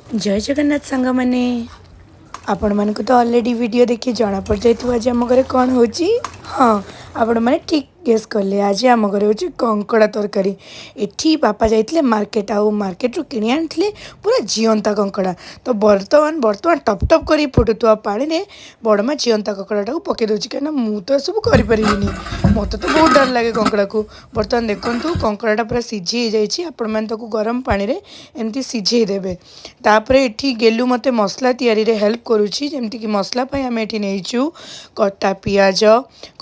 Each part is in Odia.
ଜୟ ଜଗନ୍ନାଥ ସାଙ୍ଗମାନେ। ଆପଣମାନଙ୍କୁ ତ ଅଲରେଡ଼ି ଭିଡ଼ିଓ ଦେଖି ଜଣାପଡ଼ିଯାଇଥିବ ଆଜି ଆମ ଘରେ କ'ଣ ହେଉଛି। ହଁ, ଆପଣମାନେ ଠିକ୍ ଗେସ୍ କଲେ, ଆଜି ଆମ ଘରେ ହେଉଛି କଙ୍କଡ଼ା ତରକାରୀ। ଏଠି ବାପା ଯାଇଥିଲେ ମାର୍କେଟ, ଆଉ ମାର୍କେଟରୁ କିଣି ଆଣିଥିଲେ ପୁରା ଜିଅନ୍ତା କଙ୍କଡ଼ା। ତ ବର୍ତ୍ତମାନ ବର୍ତ୍ତମାନ ଟପ୍ ଟପ୍ କରି ଫୁଟୁଥିବା ପାଣିରେ ବଡ଼ମା ଜିଅନ୍ତା କଙ୍କଡ଼ାଟାକୁ ପକାଇ ଦେଉଛି, କାହିଁକିନା ମୁଁ ତ ଏସବୁ କରିପାରିବିନି, ମୋତେ ତ ବହୁତ ଡର ଲାଗେ କଙ୍କଡ଼ାକୁ। ବର୍ତ୍ତମାନ ଦେଖନ୍ତୁ କଙ୍କଡ଼ାଟା ପୁରା ସିଝି ହେଇଯାଇଛି। ଆପଣମାନେ ତାକୁ ଗରମ ପାଣିରେ ଏମିତି ସିଝେଇ ଦେବେ। ତାପରେ ଏଠି ଗେଲୁ ମୋତେ ମସଲା ତିଆରିରେ ହେଲ୍ପ କରୁଛି। ଯେମିତିକି ମସଲା ପାଇଁ ଆମେ ଏଠି ନେଇଛୁ କଟା ପିଆଜ,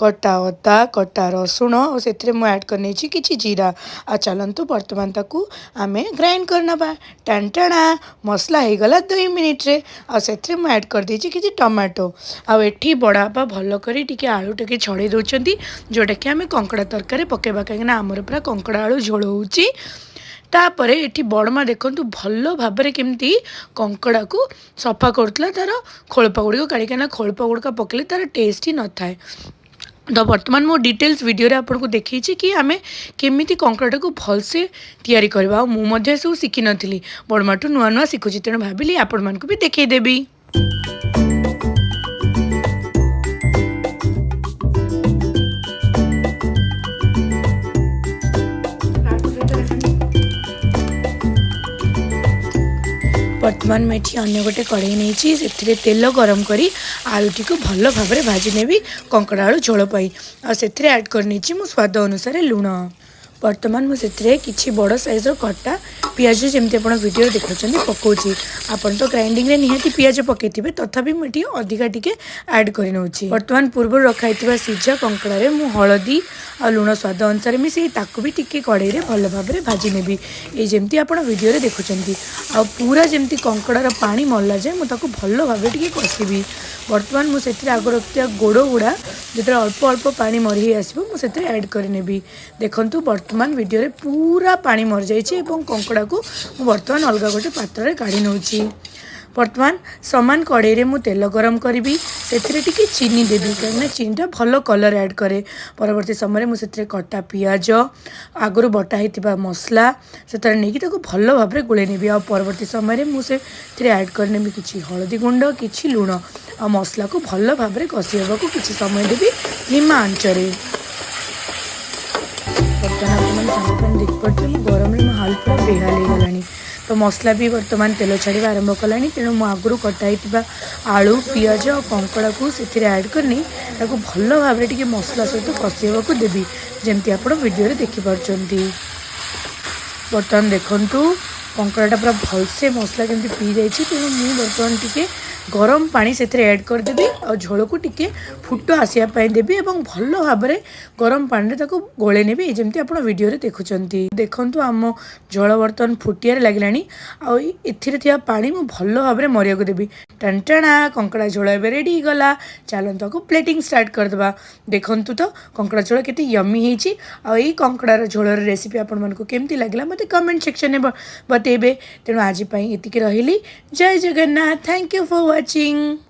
କଟା ଅଦା, କଟା ରସୁଣ, ଆଉ ସେଥିରେ ମୁଁ ଆଡ଼୍ କରିନେଇଛି କିଛି ଜିରା। ଆଉ ଚାଲନ୍ତୁ ବର୍ତ୍ତମାନ ତାକୁ ଆମେ ଗ୍ରାଇଣ୍ଡ କରିନେବା। ଟାଣଟାଣା ମସଲା ହେଇଗଲା 2 ମିନିଟ୍ରେ। ଆଉ ସେଥିରେ ମୁଁ ଆଡ଼୍ କରିଦେଇଛି କିଛି ଟମାଟୋ। ଆଉ ଏଠି ବଡ଼ ବାପା ଭଲ କରି ଟିକେ ଆଳୁ ଟିକେ ଛଡ଼େଇ ଦେଉଛନ୍ତି, ଯେଉଁଟାକି ଆମେ କଙ୍କଡ଼ା ତରକାରୀ ପକାଇବା, କାହିଁକିନା ଆମର ପୁରା କଙ୍କଡ଼ା ଆଳୁ ଝୋଳ ହେଉଛି। ତାପରେ ଏଠି ବଡ଼ମା ଦେଖନ୍ତୁ ଭଲ ଭାବରେ କେମିତି କଙ୍କଡ଼ାକୁ ସଫା କରୁଥିଲା ତା'ର ଖୋଳପା ଗୁଡ଼ିକ କାଢ଼ି, କାହିଁକିନା ଖୋଳପା ଗୁଡ଼ିକ ପକାଇଲେ ତା'ର ଟେଷ୍ଟ ହିଁ ନଥାଏ। ତ ବର୍ତ୍ତମାନ ମୁଁ ଡିଟେଲ୍ସ ଭିଡ଼ିଓରେ ଆପଣଙ୍କୁ ଦେଖେଇଛି କି ଆମେ କେମିତି କଙ୍କଡ଼ାଟାକୁ ଭଲସେ ତିଆରି କରିବା। ଆଉ ମୁଁ ମଧ୍ୟ ଏସବୁ ଶିଖିନଥିଲି, ବଡ଼ମାଠୁ ନୂଆ ନୂଆ ଶିଖୁଛି, ତେଣୁ ଭାବିଲି ଆପଣମାନଙ୍କୁ ବି ଦେଖେଇଦେବି। ବର୍ତ୍ତମାନ ମୁଁ ଏଠି ଅନ୍ୟ ଗୋଟେ କଢ଼େଇ ନେଇଛି, ସେଥିରେ ତେଲ ଗରମ କରି ଆଳୁଟିକୁ ଭଲ ଭାବରେ ଭାଜି ନେବି କଙ୍କଡ଼ା ଆଳୁ ଝୋଳ ପାଇଁ। ଆଉ ସେଥିରେ ଆଡ଼୍ କରିନେଇଛି ମୁଁ ସ୍ୱାଦ ଅନୁସାରେ ଲୁଣ। ବର୍ତ୍ତମାନ ମୁଁ ସେଥିରେ କିଛି ବଡ଼ ସାଇଜ୍ର କଟା ପିଆଜ, ଯେମିତି ଆପଣ ଭିଡ଼ିଓରେ ଦେଖୁଛନ୍ତି, ପକାଉଛି। ଆପଣ ତ ଗ୍ରାଇଣ୍ଡିଙ୍ଗରେ ନିହାତି ପିଆଜ ପକାଇଥିବେ, ତଥାପି ମୁଁ ଏଠି ଅଧିକା ଟିକେ ଆଡ଼୍ କରିନେଉଛି। ବର୍ତ୍ତମାନ ପୂର୍ବରୁ ରଖା ହେଇଥିବା ସିଝା କଙ୍କଡ଼ାରେ ମୁଁ ହଳଦୀ ଆଉ ଲୁଣ ସ୍ୱାଦ ଅନୁସାରେ ମିଶାଇ ତାକୁ ବି ଟିକେ କଢ଼େଇରେ ଭଲ ଭାବରେ ଭାଜି ନେବି, ଏଇ ଯେମିତି ଆପଣ ଭିଡ଼ିଓରେ ଦେଖୁଛନ୍ତି। ଆଉ ପୁରା ଯେମିତି କଙ୍କଡ଼ାର ପାଣି ମଲା ଯାଏ ମୁଁ ତାକୁ ଭଲ ଭାବରେ ଟିକେ କଷିବି। ବର୍ତ୍ତମାନ ମୁଁ ସେଥିରେ ଆଗ ରଖିଥିବା ଗୋଡ଼ ଗୁଡ଼ା ଯେତେବେଳେ ଅଳ୍ପ ଅଳ୍ପ ପାଣି ମରି ହେଇ ଆସିବ ମୁଁ ସେଥିରେ ଆଡ଼୍ କରିନେବି। ଦେଖନ୍ତୁ ବର୍ତ୍ତମାନ ଭିଡ଼ିଓରେ ପୁରା ପାଣି ମରିଯାଇଛି ଏବଂ କଙ୍କଡ଼ାକୁ ମୁଁ ବର୍ତ୍ତମାନ ଅଲଗା ଗୋଟେ ପାତ୍ରରେ କାଢ଼ି ନେଉଛି। ବର୍ତ୍ତମାନ ସମାନ କଢ଼େଇରେ ମୁଁ ତେଲ ଗରମ କରିବି, ସେଥିରେ ଟିକେ ଚିନି ଦେବି, କାହିଁକିନା ଚିନିଟା ଭଲ କଲର୍ ଆଡ଼୍ କରେ। ପରବର୍ତ୍ତୀ ସମୟରେ ମୁଁ ସେଥିରେ କଟା ପିଆଜ, ଆଗରୁ ବଟା ହେଇଥିବା ମସଲା ସେଥିରେ ନେଇକି ତାକୁ ଭଲ ଭାବରେ ଗୋଳେଇ ନେବି। ଆଉ ପରବର୍ତ୍ତୀ ସମୟରେ ମୁଁ ସେଥିରେ ଆଡ଼୍ କରିନେବି କିଛି ହଳଦୀ ଗୁଣ୍ଡ, କିଛି ଲୁଣ, ଆଉ ମସଲାକୁ ଭଲ ଭାବରେ କଷି ହେବାକୁ କିଛି ସମୟ ଦେବି ଧିମା ଆଞ୍ଚରେ। ବର୍ତ୍ତମାନ ଆପଣମାନେ ସାଙ୍ଗମାନେ ଦେଖିପାରୁଥିବେ ମୁଁ ଗରମରେ ମୋ ହାଲ ପୁରା ବେହାଲ ହେଇଗଲାଣି। ତ ମସଲା ବି ବର୍ତ୍ତମାନ ତେଲ ଛାଡ଼ିବା ଆରମ୍ଭ କଲାଣି, ତେଣୁ ମୁଁ ଆଗରୁ କଟା ହେଇଥିବା ଆଳୁ, ପିଆଜ ଆଉ କଙ୍କଡ଼ାକୁ ସେଥିରେ ଆଡ଼୍ କରିନେଇ ତାକୁ ଭଲ ଭାବରେ ଟିକେ ମସଲା ସହିତ କଷି ହେବାକୁ ଦେବି, ଯେମିତି ଆପଣ ଭିଡ଼ିଓରେ ଦେଖିପାରୁଛନ୍ତି। ବର୍ତ୍ତମାନ ଦେଖନ୍ତୁ କଙ୍କଡ଼ାଟା ପୁରା ଭଲସେ ମସଲା ଯେମିତି ପିଇଯାଇଛି, ତେଣୁ ମୁଁ ବର୍ତ୍ତମାନ ଟିକେ ଗରମ ପାଣି ସେଥିରେ ଆଡ଼୍ କରିଦେବି ଆଉ ଝୋଳକୁ ଟିକେ ଫୁଟ ଆସିବା ପାଇଁ ଦେବି ଏବଂ ଭଲ ଭାବରେ ଗରମ ପାଣିରେ ତାକୁ ଗୋଳେଇ ନେବି, ଯେମିତି ଆପଣ ଭିଡ଼ିଓରେ ଦେଖୁଛନ୍ତି। ଦେଖନ୍ତୁ ଆମ ଝୋଳ ବର୍ତ୍ତମାନ ଫୁଟିବାରେ ଲାଗିଲାଣି, ଆଉ ଏଥିରେ ଥିବା ପାଣି ମୁଁ ଭଲ ଭାବରେ ମରିବାକୁ ଦେବି। ଟଣଟଣା କଙ୍କଡ଼ା ଝୋଳ ଏବେ ରେଡ଼ି ହେଇଗଲା। ଚାଲନ୍ତୁ ତାକୁ ପ୍ଲେଟିଂ ଷ୍ଟାର୍ଟ କରିଦେବା। ଦେଖନ୍ତୁ ତ କଙ୍କଡ଼ା ଝୋଳ କେତେ ୟମି ହେଇଛି। ଆଉ ଏଇ କଙ୍କଡ଼ାର ଝୋଳର ରେସିପି ଆପଣମାନଙ୍କୁ କେମିତି ଲାଗିଲା ମୋତେ କମେଣ୍ଟ ସେକ୍ସନରେ ବତେଇବେ। ତେଣୁ ଆଜି ପାଇଁ ଏତିକି ରହିଲି। Jai Jagannath. Thank you for watching.